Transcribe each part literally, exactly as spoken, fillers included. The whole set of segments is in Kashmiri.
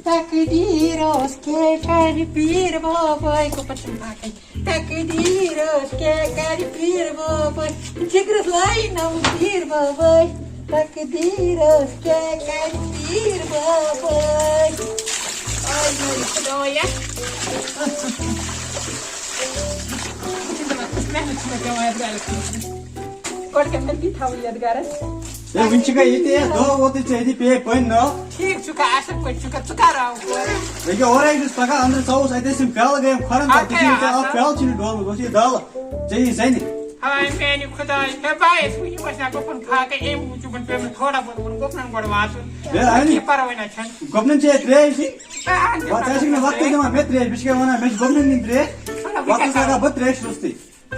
تقدیٖر اوس کیٛاہ کرِ پیٖر بابٲے، گوٚو پتہٕ چھُم باقٕے۔ تقدیٖر اوس کیٛاہ کرِ پیٖر بابٲے، جِگرَس لاینَم پیٖر بابٲے۔ تقدیٖر اوس کیٛاہ کرِ پیٖر بابٲے۔ آے میٛانہِ خۄدایا۔ بہٕ چھَس دَپان، کُس محنت چھِ مےٚ پٮ۪وان یَتھ گَرَس منٛز۔ گۄڈٕ کیٛاہ مےٚ تہِ تھاوُن یَتھ گَرَس۔ ہے، وٕنہِ چھِ گٔے ییٚتہِ، ہے، دۄہ ووتُے ژےٚ ییٚتہِ پیٚیہِ پٔنۍ ناو۔ ٹھیٖک چھُکھا، اَصٕل پٲٹھۍ چھُکھا، ژٕ کَر آوُکھ اورٕ؟ ییٚکیٛاہ اورَے چھُس پَکان، أنٛدرٕ ژاوُس، اَتہِ ٲسۍ یِم پیٛالہٕ گٔے یِم کھۄرَن تَل، اَکھ ژےٚ چھُے ہے نہٕ ژےٚ اَکھ آسان۔ پیٛالہٕ چھُے نہٕ ڈولمُت، اوس یہِ دالہٕ، ژےٚ یی زَنہِ۔ ہاے میٛانہِ خۄداے، ہے بہٕ آیَس وٕنہِ وَسان گُپَن فاقے، اَمہِ موٗجوٗبَن پیوٚو مےٚ تھوڑا بہت یِمَن گُپنَن گۄڈٕ واتُن۔ ہے، اَہَنہِ۔ کینٛہہ پَرواے نہ چھَنہٕ۔ گُپنَن چھے ترٛیش دِنۍ۔ ہے، اَہَن، وَ ژٕ ٲسِکھ نہٕ وَقتٕے دِوان مےٚ ترٛیش، بہٕ چھُس کیٛاہ وَنان، مےٚ چھِ گُپنَن نِنۍ ترٛیش۔ وَلہٕ بہٕ وَقتَس کیٛاہ لَگان بہٕ ترٛیش روٚستُے۔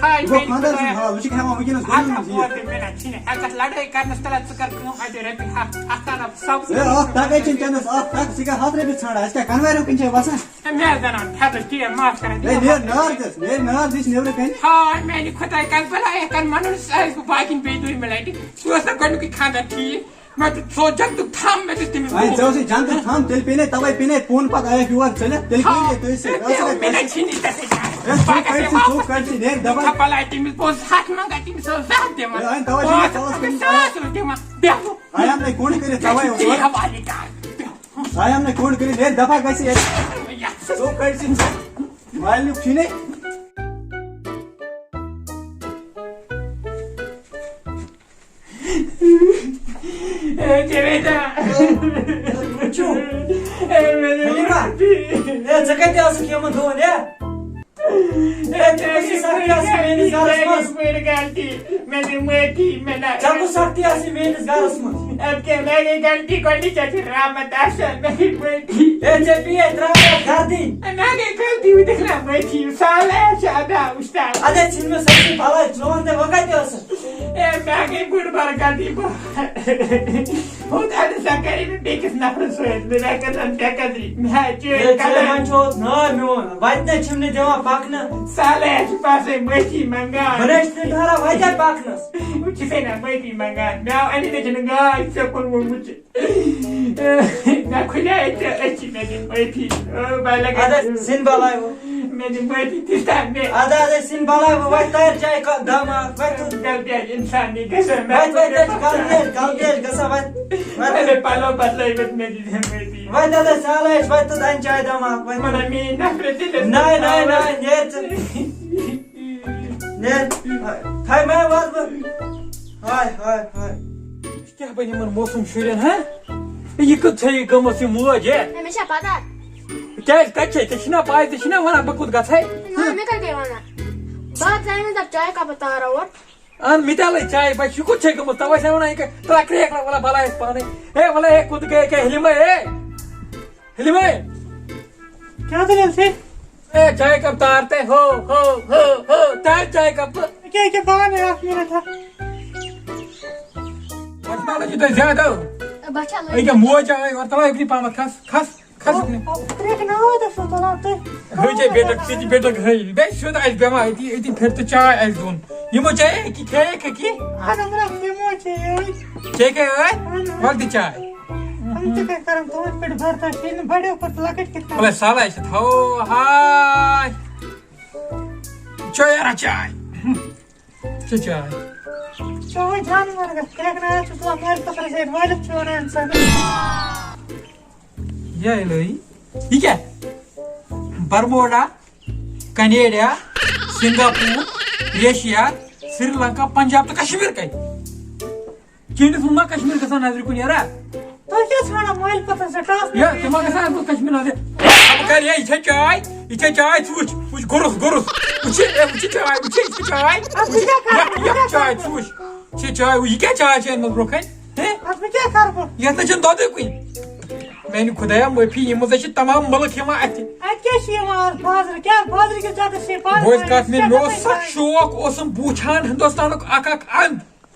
ہاے، یہِ گوٚو میٛانہِ خانٛدر سُنٛد خۄدایا۔ حال، وٕچھِکھ ہٮ۪وان وٕنکیٚنَس اَتھ گۄڈٕنِس ہا یہِ۔ پوٚر تہِ مےٚ نہ ژھٕنہِ۔ اَتھ گژھِ لَڑٲے کَرنَس تَلہ ژٕ کَر کٲم، اَتہِ رۄپیہِ ہَتھ، اَکھ اَنہٕ بہٕ سَبزی۔ ہے، اَکھ ٹَکَے چھِنہٕ چَندَس، اَکھ ٹَکہٕ، ژٕ کیٛاہ ہَتھ رۄپیہِ ژھانٛڈان؟ اَسہِ کیٛاہ کَنوارٮ۪و کِنۍ چھے وَسان؟ ہے، مےٚ حظ زَنان پھٮ۪تَس ٹی ایم معاف کَران۔ ہے، نیر نار دِس، نیر نار دِس نیٚبرٕ کَنہِ۔ ہاے، میٛانہِ خۄداے، کَر بَلاے، کَر مَنُن سُہ آسہِ بہٕ باقیَن بیٚیہِ دوٚیمہِ لَٹہِ۔ سُہ اوس نہ گۄڈٕنیُکُے خانٛدر ٹھیٖک۔ مےٚ دیُت سُہ جنتُک تھم، مےٚ دیُت تٔمِس اَے، ژےٚ اوسُے جنتُک تھم، تیٚلہِ پیٚنے، تَوَے پیٚنے فون پَتہٕ آیَکھ یور ژٔلِتھ، تیٚلہِ ہاو، پیٚنے تٔتھۍ سۭتۍ، تیٚلہِ ٲسٕکھ پیٚو مےٚ اَتہِ نہ تٔتھۍ سۭتۍ۔ چھِنہٕ تَتھ سۭتۍ۔ ہے، ژٕ پَگاہ کَڑِ دِمہٕ ژٕ، ہاو ژٕ کَڑِ ژٕ، نیرِ دَبَے۔ ژٕ پَلاے تٔمِس، بہٕ اوسُس ہَتھ منٛگان، تٔمِس اوس زٕ ہَتھ دِوان۔ ہے، اَہَن، تَوَے چھِ مےٚ پانٛژھ ہَتھ، ساس کٔرِتھ ساس اوس دِوان۔ بیٚہہ۔ آیام نے کون کرے تَوَے اوس۔ ژےٚ حوالے کَر، بیٚہہ۔ آیام نے کون کرے، نیرِ دَبَے گژھِ ییٚتہِ۔ یَتھ ژٕ کَڑِ ژٕ، مالِک چھُے نے۔ اے، ژےٚ بیٹا۔ وٕچھِو۔ اے، مےٚ حلیٖما۔ اے، ژٕ کَتہِ ٲسٕکھ یِمَن دۄہَن، اے؟ اے، ژےٚ کُس سختی ٲسٕے میٛٲنِس گَرَس منٛز؟ بٔڑ غلطی۔ مےٚ دِ معٲفی، مےٚ نہ۔ ژےٚ کُس سختی ٲسٕے میٛٲنِس گَرَس منٛز؟ اَدٕ کیٛاہ، مےٚ گٔے غلطی، گۄڈٕنِچ چھےٚ رحمت آسان، مےٚ گٔے معٲفی۔ اے، ژےٚ پیٚیے ترٛاوٕنۍ اَتھ گردٕنۍ۔ اے، مےٚ گٔے غلطی، وۄنۍ دِکھ نا معٲفی، سہلٕے چھِ اَدا وٕچھتہٕ۔ اَدٕ ژھٕن مےٚ سٲرسٕے بَلاے، ژٕ وَن تہٕ وۄنۍ کَتہِ ٲسٕکھ؟ اے، مےٚ گٔے بٔڑ بار غلطی، بہٕ ہُتھ اَدٕ سا کَرے مےٚ بیٚکِس نفرٕ سۭتۍ، مےٚ کٔر زَن بے قدری، مےٚ ہا چٲنۍ ہے، ژےٚ قدر۔ وۄنۍ چھُ ناو میون، وَتہِ نہ چھِم نہٕ دِوان پَکنہٕ۔ سہلٕے چھِ باسان معٲفی منٛگان۔ بہٕ نہ چھُس نہٕ ٹھہران وَتہِ پَکنَس۔ وۄنۍ چھُسے نہ معٲفی منٛگان، مےٚ آو اَمہِ لَٹہِ نہٕ گاش ژےٚ کُن ووٚنمُت چھُ۔ مےٚ کھُلیے ژےٚ أچھی، مےٚ دِ معٲفی۔ او بلہ اَدٕ حظ، سِن بَلاے وۄنۍ۔ مےٚ دِ معٲفی، تِژھ تام مےٚ۔ اَدٕ حظ، سِن بَلاے وۄنۍ، وۄنۍ تَر چاے کپ داماد، وۄنۍ تُل۔ غلطی آسہِ اِنسان نی گژھان، مےٚ وۄنۍ، وۄنۍ تَر چھِ غلطی آسہِ، غلطی آسہِ گژھان، وۄنۍ، وۄنۍ۔ مےٚ پَلو بدلٲوِتھ، مےٚ دِ معٲفی۔ وۄنۍ دَپہٕ سہلٕے چھِ، وۄنۍ تُل اَنہِ چاے داماد، وۄنۍ۔ مطلب، میٛٲنۍ نفرت تیٚلہِ ٲس نَے، نَے، نَے، نیر ژٕ۔ نیر۔ تھاے مےٚ وَس بہٕ۔ ہاے، ہاے، ہاے۔ کیٛاہ بَنہِ یِمَن موسوٗم شُرٮ۪ن، ہا؟ یہِ کٔژ چھےٚ یہِ گٔمٕژ یہِ موج، ہے؟ ہے، مےٚ چھےٚ پَتہ۔ کیٛازِ، کَتہِ چھےٚ؟ ژےٚ چھِنا پَے، ژےٚ چھِنا وَنان بہٕ کوٚت گژھٕ ہے؟ نہ، مےٚ کَتہِ گٔے وَنان؟ بہٕ ہَتھ زانہِ مےٚ دَپ چاے کَپَس تارو اورٕ۔ اَہَن، مےٚ تہِ ہَلَے چاے، بَس یہِ کوٚت چھےٚ گٔمٕژ؟ تَوَے چھَس وَنان، یہِ کَتہِ ترٛاو کرٛیک، وَلہٕ، وَلہٕ بَلاے اَسہِ پانَے۔ ہے، وَلہٕ، ہے، کوٚت گٔے، کیٛاہ حِلمَے، ہے؟ حِلمَے! کیٛاہ دٔلیٖل چھے؟ اے، چاے کپ تار تہٕ ہو، ہو، ہو، ہو، تار چاے کپ۔ ییٚکیٛاہ، ییٚکیٛاہ، بہٕ اَنہٕ اَکھ مِنَٹ ہا۔ وۄنۍ ما لٔجِو تۄہہِ زیادٕ؟ بَس چھا لٔجِتھ؟ ییٚکیٛاہ موج آے، اورٕ تَلہٕ اَکہِ پھِرِ پَہمَتھ کھَس، کھَس، کھَس ییٚکیٛاہ۔ کرٛٮ۪کھ نہ واتَس سُہ تُلان تُہۍ۔ ہٲے ژےٚ بیٹَک، ژٕ تہِ بیٹَک ہٲے۔ بیٚیہِ سیوٚد اَسہِ بیٚہوان أتی، أتی پھِر تہٕ چاے اَسہِ دِیُن۔ یِمو چاے أکی کھیٚیہِ کھیٚکی۔ اَہَن حظ، مےٚ تِمو چیٚیہِ أتۍ۔ چیٚیہِ کھے أتۍ؟ اَہَن حظ۔ وَلہٕ دِ چاے۔ یِم تہِ کَتہِ کَرَن تُہٕنٛدۍ پٲٹھۍ برداش، ییٚلہِ نہٕ بَڑیو پَتہٕ لۄکٕٹۍ کِتھ کَرَن؟ وَلہٕ سَہلٕے چھِ، تھاوو ہاے۔ چیٚیو یارا چاے۔ چےٚ چاے۔ ژٕ وۄنۍ جانوَر گژھ، کرٛٮ۪کھ نہ آسہِ، ژٕ تُلان مٲلۍ پَتھر زیٖٹھ وٲلِتھ چھُ وَنان اِنسان۔ یا الہی، یہِ کیٛاہ؟ Bermuda, Canada, Singapore, Asia, Sri Lanka, Punjab تہٕ کشمیر کتہِ؟ چٲنِس ووٚن ما کشمیر گژھان نظرِ کُن یارا؟ تُہۍ کیٛاہ ژھانڈان مٲلۍ پتہٕ سُہ ٹاس یا، ژٕ ما گژھان بہٕ کشمیر نظرِ؟ ژٕ کر، ہے، یہِ چھےٚ چاے، یہِ چھےٚ چاے، ژٕ وٕچھ، وٕچھ گُرُس، گُرُس، وٕچھ، ہے، وٕچھ یہِ چاے، وٕچھ، یہِ چھےٚ چاے، اَدٕ بہٕ کیٛاہ کرٕ؟ وٕچھ، بہٕ کیٛاہ یَتھ چاے، کرٕ؟ ژٕ وٕچھ، یہِ چھےٚ چاے، یہِ کیٛاہ چاے چھےٚ أنمٕژ برونٛہہ کَنہِ؟ ہے؟ اَدٕ بہٕ کیٛاہ کرٕ بہٕ؟ یَتھ نہ چھُنہٕ دۄدٕے کُنہِ۔ میانہِ خۄدایا، معٲفی، یِم ہسا چھِ تمام مُلک یِوان اَتھِ۔ اَتہِ کیٛاہ چھِ یِوان آز بازرٕ؟ کیٛاہ بازرٕ کِس دۄدَس چھِ پانہٕ بوز کَتھ، مےٚ، مےٚ اوس سخ شوق، اوسُم بہٕ وٕچھ ہن ہِندوستانُک اکھ اکھ اَنٛد،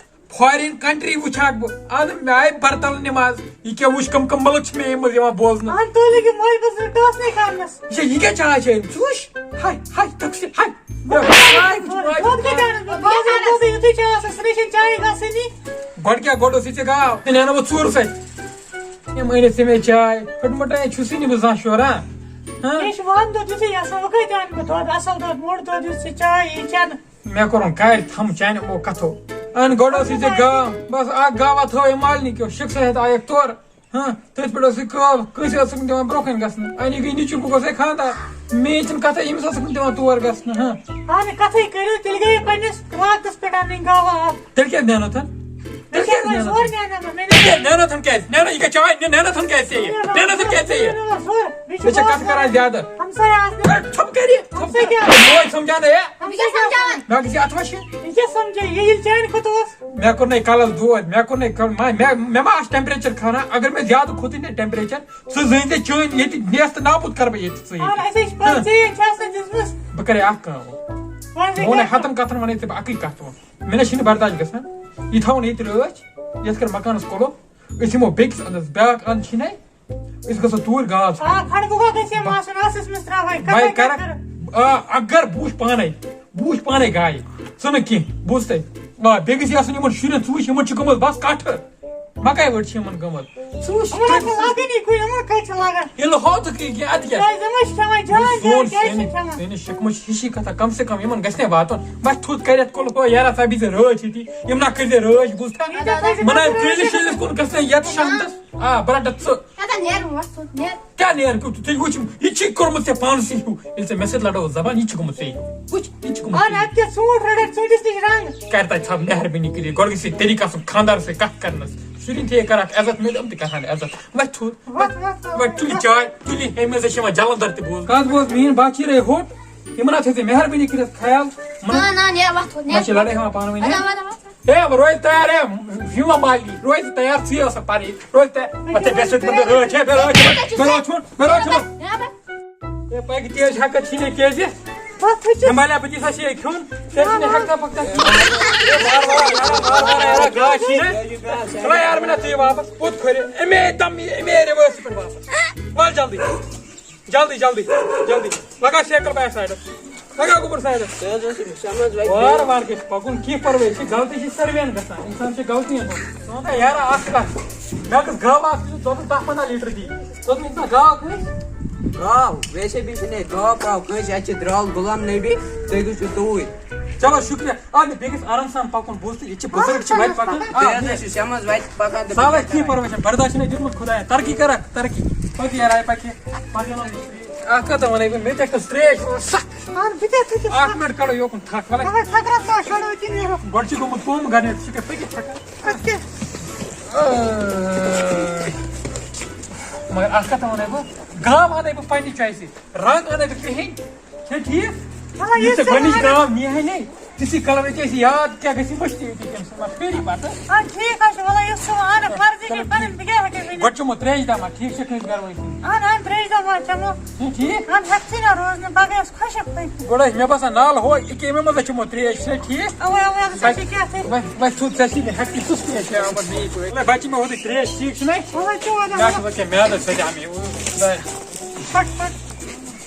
فارِن کنٹری وٕچھ ہاکھ بہٕ۔ اَدٕ مےٚ آیہِ برتل نِماز، یہِ کیٛاہ وٕچھ، کٕم کٕم مُلک چھِ مےٚ یِم منٛز یِوان بوزنہٕ۔ اَہَن، تُہۍ لٔگِو مٲلۍ پَتہٕ سۭتۍ ٹاس نَے کَرنَس۔ یہِ چھا، یہِ کیٛاہ چاے چھےٚ؟ ژٕ وٕچھ، ہاے، ہاے، تَکھ چھِ، ہاے۔ دۄد کَتہِ اَنَس بہٕ؟ بازرٕ دۄدٕے یُتھُے چھُ آسان، سُہ نَے چھَنہٕ چایہِ گژھٲنی۔ گۄڈٕ کیٛاہ، گۄڈٕ اوس یہِ ژےٚ گاو، ژٕ نینہٕ بہٕ ژوٗرٕ سۭتۍ۔ أمۍ أنِتھ ژےٚ مےٚ چاے، پھٔٹمٕٹے چھُسٕے نہٕ بہٕ زانٛہہ شوران۔ ہاں؟ یے چھُ وَن دۄد، یُتھُے یَژھان، وۄنۍ کَتہِ اَنہٕ بہٕ دۄد، اَصٕل دۄد، موٚٹ دۄد، یُس ژےٚ چاے یی چٮ۪نہٕ۔ مےٚ کوٚرُن کَرِ تھَم چانہِ یِمو کَتھو۔ اَن گۄڈٕ ٲسٕے ژےٚ گاو، بَس اَکھ گاوا تھٲو أمۍ مالنہِ کیو، شِکسہٕ ہٮ۪تھ آیَکھ تورٕ۔ ہاں، تٔتھۍ پٮ۪ٹھ ٲسٕے کٲو، کٲنٛسہِ ٲسٕکھ نہٕ دِوان برٛونٛہہ کَنہِ گژھنہٕ۔ اَنہِ گٔے نیٚچوٗ، بہٕ گوٚژھے خانٛدار۔ مے چھِنہٕ کَتھٕے، ییٚمِس ٲسٕکھ نہٕ دِوان تور گژھنہٕ۔ ہاں۔ اَہَنہٕ کَتھٕے کٔرِو، تیٚلہِ گٔیے پنٛنِس وقتَس پٮ۪ٹھ اَنٕنۍ گاوا اَکھ۔ تیٚلہِ کیٛازِ نینو تھَن؟ مےٚ تیٚلہِ کیٛازِ کیٛاہ نینو؟ زور نینو نہٕ، مےٚ تیٚلہِ کیٛازِ نینو تھَن کیٛازِ؟ نینو، یہِ کیٛاہ چاے؟ نینو تھَن کیٛازِ ژےٚ یہِ؟ نینو تھَن کیٛازِ ژےٚ یہِ؟ نینو زور۔ بیٚیہِ چھِ مےٚ چھےٚ کَتھ کَران زیادٕ۔ ہمساے آسنہِ۔ ہے، ژھۄپہٕ کَر یہِ، ژھۄپہٕ کَر۔ کیٛاہ؟ موج سَمجھاونہٕ، ہے؟ ہمساے کیٛاہ سَمجھاوان؟ مےٚ گژھِ اَتھ وَشہِ۔ یہِ کیٛاہ سَمجھے؟ یہِ ییٚلہِ چانہِ کھۄتہٕ اوس۔ مےٚ کوٚر نَے کَلَس دود، مےٚ کوٚر نَے کَل-، مےٚ، مےٚ، مےٚ ما آسہِ temperature خانہ؟ اگر مےٚ زیادٕ کھوٚتُے نَے temperature، ژٕ زٲنۍ زِ چٲنۍ ییٚتہِ نیست نابوٗد کَرٕ بہٕ ییٚتہِ ژٕ ییٚتہِ۔ اَہَن، اَسہِ ہے چھِ پَتہٕ ژےٚ ییٚتہِ چھِ آسان دِژمٕژ۔ بہٕ کَرے اَکھ کٲم۔ وَن سا وۄنۍ وَنے کیٛاہ؟ ہَتَن کَتھَن وَنے ژےٚ بہٕ اَکٕے کَتھ وَن۔ مےٚ نہ چھِنہٕ برداش گژھان۔ یہِ تھاوُن ییٚتہِ رٲچھ، یَتھ کَر مَکانَس کۄلُپ۔ أسۍ یِمو بیٚکِس اَنٛدَس، بیٛاکھ اَنٛد چھِنَے، أسۍ گژھو توٗرۍ گاو ژھانٛڈنہِ۔ آ، کھڑکہٕ گوٚو گژھِ ہے ماسُن، آسَس منٛز ترٛاوَے، بَے کَتھَے کَرَکھ۔ کَتھَے۔ آ، اگر بہٕ وٕچھِ پانَے، بہٕ وٕچھِ پانَے گایہِ، ژٕ نہٕ کینٛہہ، بوٗزتھٕے؟ آ، بیٚیہِ گژھِ آسُن یِمَن شُرٮ۪ن، ژٕ وٕچھ، یِمَن چھِ گٔمٕژ بَس کَٹھٕ۔ مَکایہِ وٲر چھِ یِمَن گٔمٕژ۔ ژٕ وٕچھ یِمَن آسہِ نہٕ لَگٲنی کُنہِ، یِمَن کَتہِ چھِ لَگان؟ ییٚلہِ ہوتُکھ یہِ کینٛہہ، اَدٕ کیٛاہ؟ کیٛازِ یِمَے چھِ کھٮ۪وان جان، بہٕ زون کیٛازِ چھِ سٲنِس، کھٮ۪وان؟ سٲنِس شِکمٕچ ہِشی کَتھا، کَم سے کَم یِمَن گژھِ نَے واتُن۔ بَس تھوٚد کَرٮ۪تھ کُلہٕ ہو، یارا، ژٕ ہا بِہزِ رٲچھ ییٚتی۔ یِم نہ کٔرزِ رٲچھ، بوٗزتھا؟ ییٚتٮ۪تھ تھٲیزِ مَناو مَکرٲے کٲلِس رٲچھ۔ شٲلِس کُن گژھِ نَے یَتھ شامتَس۔ آ، برٛٹہٕ ژٕ۔ اَدٕ نیر وۄتھ ژٕ، نیر۔ کیٛاہ نیر؟ تیٚلہِ وٕچھ، یہِ تہِ چھُے کوٚرمُت ژےٚ پانسٕے ہیوٗ۔ ییٚلہِ ژےٚ مےٚ سۭتۍ لَڑٲوٕس زبان، یہِ تہِ چھُ گوٚمُت ژےٚ ہیوٗ۔ وٕچھ، یہِ تہِ چھُ گوٚمُت اَہَن، ژےٚ ہیوٗ۔ اَدٕ کیٛاہ، ژوٗنٛٹھ رَٹَکھ، ژوٗنٛٹھِس نِش رَنٛگ۔ کَر تَتہِ ژھاو مہربٲنی کٔرِتھ، گۄڈٕ گژھِ طریٖقہٕ آسُن خانٛدار سۭتۍ کَتھ کَرنَس۔ شُرٮ۪ن تہِ ہے کَرَکھ عزت، مےٚ تہِ یِم تہِ کَرٕہَن عزت۔ وۄتھ تھوٚد، وۄتھ، وۄتھ، وۄتھ، وۄتھ، تُلہِ وۄتھ۔ چاے، تُلہِ، ہے، مےٚ زَن چھِ یِوان جَلَندَر تہِ بوز۔ کَتھ بوز؟ میٛٲنۍ بَچہِ رے ہوٚٹ، یِمَن اَتھ تھٲیزِ مہربٲنی کٔرِتھ خیال۔ یِمَن نہ، نہ، نیر وۄتھ تھوٚد، نیر۔ مےٚ چھِ لڑٲے ہٮ۪وان پانہٕ ؤنۍ، اَدٕ ہہ؟ وَدٕ، وَدٕ۔ ہے، روزِ تیار، ہے، ہیوٗ مالی، روزِ تیار، ژٕے ٲسَکھ پَرٕنۍ، روزِ تیار۔ وۄتھ ہے، بے سۭتۍ مطلب رٲچھ، ہے، بے رٲچھ، بے رٲچھ، بے رٲچھ۔ ہے، پَکہِ تیز ہٮ۪کَتھ چھِی نہٕ کیٛازِ؟ وۄتھ ہے، چھِ۔ ہے، مالیا، بہٕ دِسا چھِ یہِ کھیوٚن، ژےٚ چھِنہٕ ہٮ۪کتھا پَکتھا کھیوٚن۔ ہے، وارٕ وارٕ، وارٕ وارٕ، یارا، گاش چھِی نہ۔ چلو یار، مےٚ نہ ژٕے واپَس، پوٚت کھورِ، اَمے دَم، اَمے reverse پٮ۪ٹھ واپَس۔ وَل جلدی۔ جلدی، جلدی، جلدی۔ لگا سائیکل پہ سائیڈس۔ لگا گوٚبُر سائیڈس۔ تُہۍ حظ ٲسِو شمس بھائی۔ وار وار گژھِ پکُن، کینٛہہ پرواے چھِ، غلطی چھِ ساروِین گژھان۔ انسان چھِ غلطی ہٮ۪کان۔ ژٕ وَن تہٕ یارا اکھ کتھ، مےٚ گٔژھ گٲو اکھ، یُس دۄدَس دَہ پنٛداہ لیٹر دی۔ ژٕ وَن تہٕ گاو کٲنٛسہِ؟ گاو؟ ویسے بھی چھِنہٕ ییٚتہِ گاو پاو کٲنٛسہِ، اَتہِ چھِ درٛال غلام نبی، تُہۍ گٔژھِو توٗرۍ۔ چلو شُکریہ۔ آ، نہٕ، بیٚیہِ گژھِ آرام سان پَکُن، بوٗزتھٕ؟ ییٚتہِ چھِ بُزرگ چھِ وَتہِ پَکان۔ آ، تُہۍ حظ ٲسِو شمس وَتہِ پَکان تہٕ سہلٕے کینٛہہ پَرواے چھُنہٕ، برداش چھُنہٕ دیُتمُت خۄدایَن۔ ترقی کَرَکھ، ترقی۔ پَکہِ یارٕ، آے پَکہِ۔ پَکہِ یارٕ۔ اَکھ کَتھ وَنَے بہٕ، مےٚ تہِ چھَس ترٛیش سَخ۔ اَہَن، بہٕ تہِ ہا تھٔکِس اَکھ سَخ۔ مِنٹ کَڑو یوکُن تھَکھ، وَلَے۔ اَوَے تھَکھ رَس ما چھَڑو أتی نیرو۔ گۄڈٕ چھِ گوٚمُت کوٚم گَرنہِ، ژٕ چھُکھ تھٔکِتھ تھَکان۔ اَدٕ کیٛاہ؟ مگر اَکھ کَتھ وَنَے بہٕ، گام اَنَے بہٕ پنٛنہِ چویسہِ، رنٛگ اَنَے بہٕ کِہیٖنۍ۔ چھا ٹھیٖک؟ مطلب، یُس یُس ژےٚ ژےٚ گۄڈٕنِچ وَنان کٲم نیہے نے، تِژھٕے کلر ژےٚ ٲسۍ یاد کیٛاہ گژھِ، وٕچھ تہِ ییٚتی کٔمۍ سٕنٛز ما پھیری پتہٕ۔ آ، ٹھیٖک حظ چھُ، وَلہٕ یُس ژٕ وَنان، فرضی چلو، نہٕ پَنٕنۍ، بہٕ کیٛاہ ہٮ۪کَے ؤنِتھ؟ گۄڈٕ چٮ۪مو ترٛیش دما، ٹھیٖک چھا کٲنٛسہِ گرٕ وٲنٛسہِ؟ اَہَن، اَہَن، ترٛیش دما چٮ۪مو۔ چھُ ٹھیٖک؟ اَہَن، ہٮ۪کتھٕے نہ روزنہٕ، پَگاہ یَس خۄشک پٔتۍ۔ گۄڈٕ ٲسۍ مےٚ باسان نالہٕ ہو، یہِ کیٚمہِ منٛز چٮ۪مو ترٛیش، چھا ٹھیٖک؟ اَوَے، اَوَے، اَدٕ سا وۄنۍ، چھِ کیٛاہ تھٲے؟ وۄنۍ، وۄنۍ ژھُن ژےٚ سۭتۍ ہٮ۪کتھٕے سُہ تہِ چھِ آمُت بیٚیہِ پٲٹھۍ۔ وَلہٕ بَچہِ مےٚ ہوٚتُے ترٛیش، ٹھیٖک چھُنَے؟ وَلہٕ حظ، چیٚو اَدٕ مےٚ حظ۔ آسہِ وۄنۍ کیٚنٛہہ میادَس سۭتۍ آمٕتۍ۔ پَک، پَک۔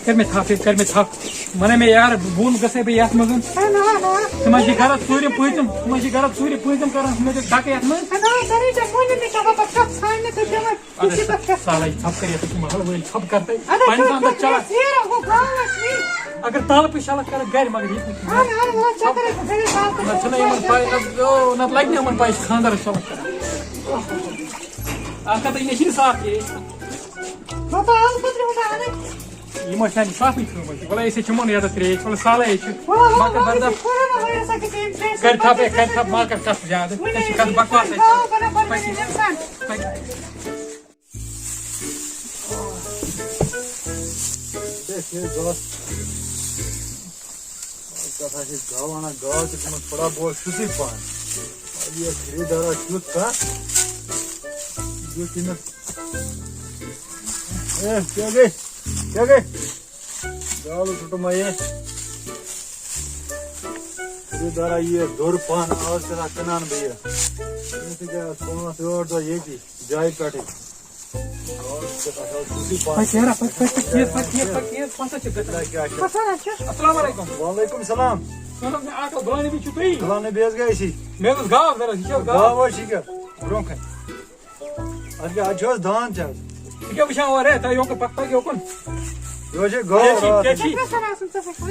کٔر مےٚ تھپھ، یہِ کٔر مےٚ تھپھ۔ وَنے مےٚ یارٕ، بہٕ بوٗل گژھے بہٕ یَتھ منٛز۔ ہے، نہ، نہ۔ ژٕ ما چھِ گرس ژوٗرِم پٲنٛژِم، ژٕ ما چھِ گرس ژوٗرِم پٲنٛژِم کران، ژٕ ما چھِ ڈَکہٕ یَتھ منٛز۔ ہے، نہ، سَرٕے ژےٚ ووٚنُے مےٚ، ژےٚ گوٚو پَتہٕ کَتھ ژھانٛڈنہِ تہٕ دِوان۔ اَدٕ یہِ چھِ سا-، پَتہٕ کَتھ۔ سہلٕے، ژھۄپہٕ کٔرِتھ، ژٕ چھُکھ محلہٕ وٲلۍ ژھۄپہٕ کَرتَے۔ اَدٕ پنٛنِس تھوٚد اَندَس پھوٚت چَلان۔ مےٚ ژیر، گوٚو گاو اَسہِ۔ اگر تَلہٕ پٮ۪ٹھ شَلَکھ کَرَکھ گَرِ، مگر ییٚتہِ نہٕ کِہیٖنۍ۔ اَہَن، اَہَن، وۄنۍ ژےٚ کَرَکھ ژےٚ یہِ تَلہٕ پٮ۪ٹھ نہ چھُنہ یِمَن پَے، نہ، او، نَتہٕ لَگہِ نہٕ یِمَن پَے، أسۍ چھِ خانٛدارَس شَلَکھ کَران۔ اَکھ ہَتھ تہٕ یہِ چھِنہٕ صاف کِہیٖنۍ۔ بابا، آو پترِ ہُنٛد اَنٕنۍ۔ یِمو چھَنہٕ صافٕے تھٲومٕژ۔ وَلہٕ أسۍ ہے چٮ۪مو نہٕ یَتَس ترٛیش۔ وَلہٕ سالَے ہے چھِ۔ وَلہٕ، وَلہٕ، مگر وَلہٕ، بَردَم۔ أسۍ چھِ کورونا وایرَس اَکھ أسۍ اَمہِ ترٛیشہِ کَرِ سۭتۍ تھَپھ ہے، کَرِ تھَپھ، ما کَر کَتھ زیادٕ۔ وٕنہِ أسۍ چھِ کَتھ بَکواس ہے۔ گاو بَنان پَنٕنۍ اِنسان۔ پَکہِ۔ ہے، ہے، دوست۔ آز کَتھ آسہِ گاو اَنان، گاو تہِ گٔمٕژ تھوڑا بہت چھُسٕے پَہَن۔ یہِ خریٖدارا چھُ یُتھ کانٛہہ، یُتھ یہِ نہٕ اے، کیٛاہ گٔے؟ کیٛاہ گٔے؟ چالو، ژھٕٹو ما یہِ؟ خریٖدارا یہِ دوٚر پَہَن، آز کیٛاہ تھا کٕنان بہٕ یہِ؟ أمِس تہِ گٔے آز پانٛژھ ٲٹھ دۄہ ییٚتی جایہِ پٮ۪ٹھٕے۔ آز کیٛاہ تھا چھُ یہِ پَہَن؟ پَکھ یارا، پَکھ، پَکھ، پَکھ، یَتھ پَکھ، یَتھ پَکھ، یَتھ پَتھ چھِ گژھان۔ کیٛاہ چھُ؟ پَتھ ہا چھُ۔ السلام علیکُم۔ وعلیکُم السلام۔ سَر، مےٚ آٹو بُلاونہِ بیٚیہِ چھُو تُہی؟ بُلاونہِ بیٚیہِ حظ گٔے أسی۔ مےٚ حظ ٲس گاو ضوٚرَتھ، یہِ چھِ حظ گاو؟ گاو حظ چھِ ییٚکیٛاہ برٛونٛہہ کَنہِ۔ اَدٕ کیٛاہ، اَتھ چھُ حظ دانٛد چھِ حظ؟ ژٕ کیٛاہ وٕچھان اورٕ ہے؟ تۄہہِ یوکُن پَکھ پَکھ یوکُن۔ یہِ حظ چھِ گٲو کیٛاہ چھِ، راتھ۔ کیٛاہ چھِ؟ ژےٚ چھُ آسان سُہ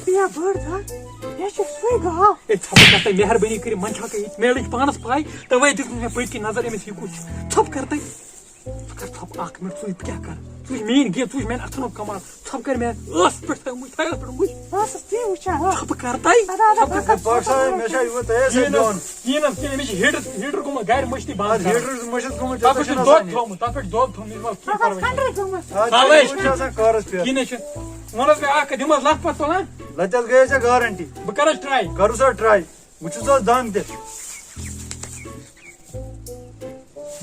چھُ یہِ بٔڑ دانٛد، یہِ چھُ سُے گاو۔ ہے، ژھۄپہٕ کر تہٕ مہربٲنی کٔرِتھ، وۄنۍ چھا کانٛہہ ییٚتہِ میلٕچ پانَس پَے؟ تَوَے دیُت مےٚ پٔتۍ کِنۍ نظر أمِس یہِ کُس چھُ۔ ژھۄپہٕ کر تہٕ۔ ژٕ کر ژھۄپہٕ اَکھ مِنٹ، ژٕ وٕچھ بہٕ کیٛاہ کَرٕ۔ ژٕ وٕچھ میٛٲنۍ گیس، ژٕ وٕچھ میٛانہِ اَتھٕ نُک کمال۔ ژھۄپہٕ کر مےٚ ٲسَس پٮ۪ٹھ تھٲومٕژ، تھٲیَس پٮ۪ٹھ وٕچھ۔ بہٕ ٲسٕس تی وٕچھان ہا۔ ژھۄپہٕ کر تَے۔ اَدٕ، اَدٕ، ژھۄپہٕ بہٕ کر۔ کَرٕ ژھۄپہٕ۔ پاکستان، مےٚ چھا یِوان تۄہہِ ٲسۍ ییٖنَس، دِوان؟ ییٖنَس کِنہٕ أمِس چھِ ہیٖٹر، ہیٖٹر گوٚمُت گَرِ مٔشتٕے بنٛد اَتھ کَرُن۔ ہیٖٹرَس مٔشِتھ گوٚمُت، تَتھ پٮ۪ٹھ چھُ ژےٚ دۄد چھُنہٕ تھوٚومُت، تَتھ پٮ۪ٹھ چھُ دۄد تھوٚومُت، یہِ وَلہٕ کینٛہہ تَتھ آسہِ پَرواے چھُنہٕ۔ ہَنٛڈرَنٛڈ گٔمٕژ۔ آسان۔ آ، سہلٕے۔ تیٚلہِ چھُ آسان کارَس پٮ۪ٹھ۔ کِہیٖنۍ نہٕ چھُ۔ وَن حظ مےٚ اَکھ کَتھ، دِمہٕ حظ لَتھ پَتھ ژٕ وَن۔ لَتہِ حظ گٔیے ژےٚ گارَنٹی۔ وٕچھِو سا دَنٛد تہِ۔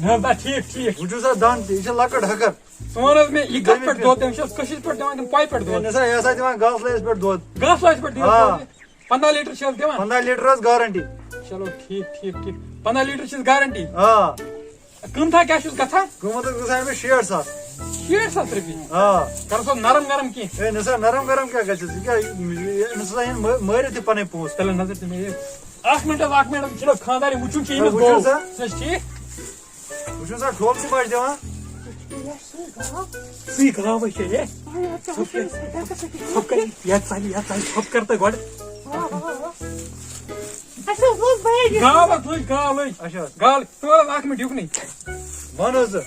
نہ حظ، نہ، ٹھیٖک، ٹھیٖک۔ وٕچھِو سا دَنٛد تہِ، یہِ چھِ لۄکٕٹ ہَکَر۔ ژٕ وَن حظ مےٚ، یہِ کَتھ پٮ۪ٹھ دۄد؟ تٔمِس چھِ حظ کٔشیٖرِ پٮ۪ٹھ دِوان کِنہٕ پایہِ پٮ۪ٹھ ہے، دۄد؟ نہ سا، یہِ ہسا دِوان گاسہٕ لٲیِس پٮ۪ٹھ دۄد۔ گاسہٕ لٲیِس پٮ۪ٹھ دِوان آ۔ دۄد؟ پنٛداہ لیٖٹر چھِ حظ دِوان؟ پنٛداہ لیٖٹر حظ گارنٹی۔ چلو، ٹھیٖک، ٹھیٖک، ٹھیٖک۔ پنٛداہ لیٖٹر چھِس گارنٹی۔ آ۔ قۭمتھا کیٛاہ چھُس گژھان؟ قۭمتھ حظ گژھان أمِس شیٹھ ساس۔ شیٹھ ساس رۄپیہِ۔ آ۔ کَرُس حظ نرم گرم کینٛہہ۔ ہے، نہ سا، نرم گرم کیٛاہ گژھِ؟ یہِ کیٛاہ، یہِ، أمِس ہسا یِن مٲ-، مٲرِتھ یہِ پَنٕنۍ پونٛسہٕ۔ تیٚلہِ نظر تہِ مےٚ یہِ۔ اَکھ مِنٹ حظ، اَکھ مِنٹ حظ، چھُنہٕ خانٛدارٕنۍ وٕچھُن چھُ ییٚمِس وٕچھِو گوٚو۔ سا۔ سُہ چھُ ٹھیٖک۔ وٕچھِو سا، ٹھوٚل تہِ بَچہِ دِوان۔ سُے گاو ہے چھےٚ یہِ۔ ژھۄپہٕ کَر، یَتھ ژَلہِ، یَتھ ژَلہِ، ژھۄپہٕ کَر تہٕ گۄڈٕ۔ اَسہِ حظ اوس بایِک۔ گاو حظ لٔج، گاو لٔج۔ اچھا حظ۔ گاو، ژٕ وَن حظ اَکھ مِنٹ یُکنُے۔ وَن حظ ژٕ۔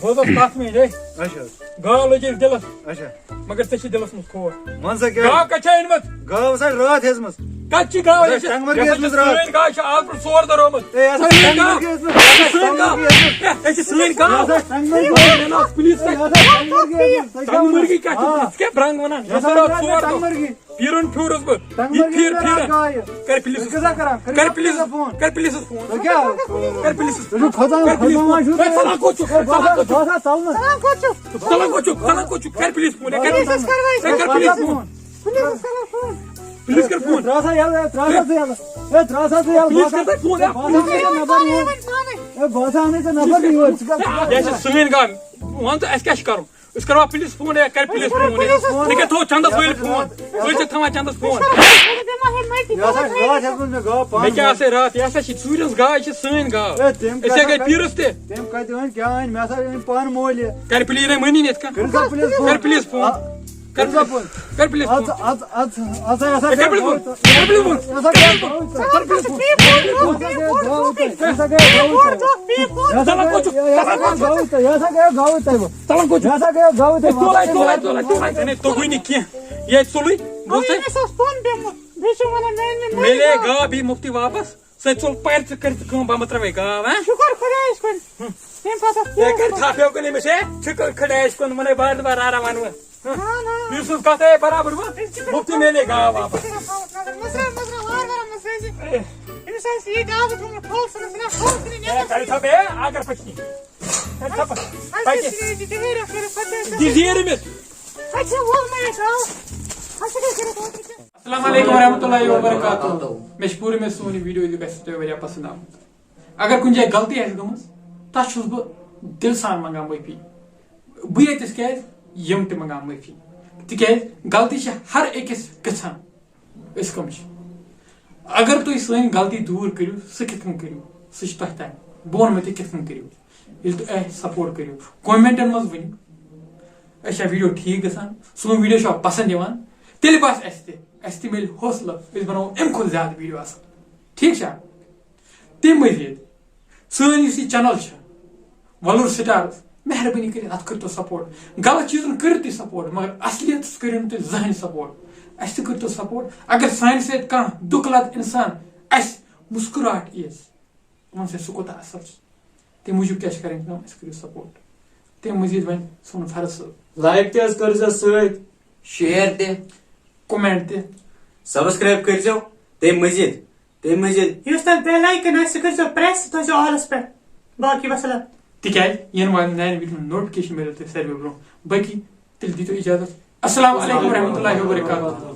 بہٕ حظ اوسُس تَتھ مِنٹ، ہے۔ اچھا حظ۔ گاو لٔج أمِس دِلَس، اچھا۔ مگر ژےٚ چھِ دِلَس منٛز کھوٹ۔ وَن سا کیٛاہ؟ گاو کَتہِ چھےٚ أنمٕژ؟ گاو سا راتھ ہیٚژمٕژ۔ کَتہِ چھِ گاو؟ اچھا، یۄس چھِ، ٹنٛگمرگہِ یۄس چھِ ہیٚژمٕژ راتھ۔ سٲنۍ گاو چھِ آز برونٛہہ ژور دۄہ رومٕژ۔ اے، یہِ ہسا چھِ ٹنٛگمرگہِ ہیٚژمٕژ۔ یہِ ہسا چھِ ٹنٛگمرگہِ ہیٚژمٕژ۔ ہے، یہِ چھِ سٲنۍ گاو۔ یہِ ہسا چھِ ٹنٛگمرگہِ ہے، ہیٚژمٕژ۔ پلیٖز، یہِ ہسا چھِ ٹنٛگمرگہِ ہیٚژمٕژ۔ ٹنٛگمرگہِ کیٛاہ چھِ؟ آ۔ ژٕ کیٛاہ برٛنٛگ وَنان؟ یہِ یۄس ہسا راتھ چھِ ژور دۄہ۔ ٹنٛگمرگہِ۔ پیٖرَن پھیوٗرُس بہٕ۔ ٹنٛگمرگہِ یہِ پھیٖر، چھِ پھیٖر۔ راتھ گایہِ۔ کَر پلیٖز، ژٕ کیٛاہ کران؟ کَر کَر پلیٖز، فون۔ کَر پلیٖز حظ فون۔ ژٕ کیٛاہ؟ کَر پلیٖز، کَر پلیٖز حظ فون۔ ژٕ ما چھُکھ؟ ہے، ژٕ لاگ کوٚت چھُکھ؟ ہے، ژٕ لاگ کوٚت چھُکھ؟ بہٕ ہسا ژَلہٕ نہٕ۔ ژٕ لاگ کوٚت چھُکھ؟ ژٕ لاگ کوٚت چھُکھ؟ ژٕ لاگ کوٚت چھُکھ؟ کَر پلیٖز فون۔ ہے، کَر، پلیٖز حظ کَر وۄنۍ۔ ہے، کَر پلیٖز فون۔ پلیٖز کَر فون۔ ترٛاو سا یَلہٕ، ہے، ترٛاو سا ژٕ یَلہٕ۔ ہے، ترٛاو سا ژٕ یَلہٕ۔ پلیٖز کَر تہٕ فون، ہے۔ بہٕ ہسا اَنَے ژےٚ نَفر یور۔ ہے، بہٕ ہسا اَنَے ژےٚ نَفر یور۔ ژٕ کَتھ؟ یہِ چھِ سٲنۍ گام۔ وَن تہٕ اَسہِ کیٛاہ چھِ کَرُن؟ أسۍ کَروا پلیٖز فون، ہے، کَر پلیٖز فون، ہے۔ ژٕ کیٛاہ تھوٚو چَندَس وٲلۍ فون؟ أسۍ چھِ تھاوان چَندَس فون۔ یہِ ہسا چھِ راتھ ہیٚژمٕژ مےٚ گاو پانہٕ۔ مےٚ کیٛاہ آسہِ راتھ؟ یہِ ہسا چھِ ژوٗرِس گاو، یہِ چھِ سٲنۍ گاو۔ ہے، تٔمۍ أسۍ ہے گٔے کَتہِ پیٖرَس تہِ۔ تٔمۍ کَتہِ أنۍ، کیٛاہ أنۍ؟ مےٚ ہسا أنۍ پانہٕ مولہِ۔ کَر پلیٖز، ہے، مٲنی نہٕ یِتھ کٔنۍ۔ کٔرِو سا پلیٖز فون۔ کَر پلیٖز فون۔ آ، کٔرِو سا فون۔ کَر پلیٖز اَدٕ فون۔ سا، اَدٕ سا، اَدٕ سا، اَدٕ سا، ہے، کَر پلیٖز فون۔ کَر پلیٖز فون۔ کَر پلیٖز فون۔ کَر پلیٖز فون۔ یہِ ہسا گٔیو گاوٕے تۄہہِ۔ یہِ ہسا گٔیو گاوٕے تۄہہِ۔ یہِ ہسا گٔیو گاوٕے تۄہہِ۔ یہِ ہسا گٔیو گاوٕے تۄہہِ۔ یہِ ہسا گٔیو گاوٕے تۄہہِ۔ ژَلان کوٚت چھُ؟ یہِ ہسا گٔیو گاوٕے تۄہہِ۔ ہے، تُل، ہے، تُل، ہے، تُل، ہے، تُل، ہے، ژےٚ نے توٚگُے نہٕ کینٛہہ۔ یہِ ہے ژوٚلُے، بوٗز ژےٚ؟ أمِس اوس پوٚن پیوٚمُت۔ بیٚیہِ چھُ وَنان میٛانہِ مٔلۍ مےٚ لے گاو۔ گاو بیٚیہِ مُفتٕے واپس۔ سۄ ژوٚل پَرِ ژٕ کٔرِتھ کٲم، بہٕ مہ ترٛاوَے گاو، ہاں؟ شُکر خۄدایَس کُن۔ تَمہِ پَتہٕ ٲس ہے، تیٖژ کَرِ کٲم۔ تھپھ ہیوٗ کٔنۍ أمِس، ہے، چھِ کٔرۍ خۄدایَس کُن، وَنَے بار بار رارا وَنوٕ۔ نہ، نہ۔ یُس سٕنٛز کَتھ ہے برابر وۄنۍ، أسۍ چھِ مُفتٕے مےٚ لے گاو واپس۔ نظر، نظر، نظر، وارٕ وارٕ، وارٕ وارٕ، نظر، نظر۔ أمِس آسہِ یہِ گاو تھوٚمُت ٹھوٚل ژھٕنُس، نہ ٹھوٚل ژھٕنُس، ہے، کَرِ تھپھ، ہے، اگر پَکہِ۔ کَرِ تھپھ۔ اَسہِ پَکہِ۔ چھِ ییٚتہِ ڈِگری رَٹھ کٔرِتھ، پَتہٕ چھِ أسۍ دِ زیٖر أمِس۔ اَتہِ چھِ وول مےٚ یہِ گاو۔ اَسہِ کیٛاہ کٔرِتھ اوترٕ تہِ؟ السلام علیکم ورحمۃ اللہ وبرکاتہ۔ مےٚ چھِ پوٗرٕ اُمید سون یہِ ویٖڈیو یہِ گژھِ تۄہہِ واریاہ پسنٛد آمُت۔ اگر کُنہِ جایہِ غلطی آسہِ گٔمٕژ، تَتھ چھُس بہٕ دِلہٕ سان منٛگان معٲفی۔ بہٕ ییٚتِس کیٛازِ، یِم تہِ منٛگان معٲفی۔ تِکیٛازِ غلطی چھِ ہر أکِس گژھان۔ أسۍ کٕم چھِ؟ اگر تُہۍ سٲنۍ غلطی دوٗر کٔرِو، سُہ کِتھ کٔنۍ کٔرِو؟ سُہ چھُ تۄہہِ تام۔ بہٕ وَنہٕ مےٚ تُہۍ کِتھ کٔنۍ کٔرِو۔ ییٚلہِ تُہۍ اَسہِ سپورٹ کٔرِو، کمنٹن منٛز ؤنِو۔ أسۍ چھا ویٖڈیو ٹھیٖک گژھان؟ سون ویٖڈیو چھا پسنٛد یِوان؟ تیٚلہِ باسہِ اَسہِ تہِ، اَسہِ تہِ میلہِ حوصلہٕ، أسۍ بناوو اَمہِ کھۄتہٕ زیادٕ ویٖڈیو اَصٕل۔ ٹھیٖک چھا؟ تَمہِ مٔزیٖد، سٲنۍ یُس یہِ چینل چھِ، وَلُر سٹارز، مہربٲنی کٔرِتھ اَتھ کٔرۍتو سپورٹ۔ غلط چیٖزن کٔرِو تُہۍ سپورٹ، مگر اصلیتس کٔرِو نہٕ تُہۍ زٕہٕنۍ سپورٹ۔ اَسہِ تہِ کٔرۍتو سپورٹ۔ اگر سانہِ سۭتۍ کانٛہہ دُکھ لد اِنسان اَسہِ مسکراہٹ یِیَس، تِمن سۭتۍ سُہ کوٗتاہ اصل چھُ۔ تَمہِ موٗجوٗب کیٛاہ چھِ کرٕنۍ کٲم؟ اَسہِ کٔرِو سپورٹ۔ تَمہِ مٔزیٖد وۄنۍ سون فرض صٲب۔ لایک تہِ حظ کٔرۍزیو سۭتۍ۔ شیر تہِ، کمنٹ تہِ۔ سبسکرایب کٔرۍزیو۔ تَمہِ مٔزیٖد، تَمہِ مٔزیٖد یُس تَتھ بیل آیکن آسہِ، سُہ کٔرۍزیو پریس، سُہ تھٲیزیو آلس پٮ۪ٹھ۔ باقٕے وسلام۔ تِکیٛازِ یِنہٕ والٮ۪ن نَیَن ویٖڈیوَن نوٹفِکیشن میلو تۄہہِ ساروی برٛونٛہہ۔ باقٕے تیٚلہِ دِیٖتو اجازت۔ السلام علیکم ورحمۃ اللہ وبرکاتہ۔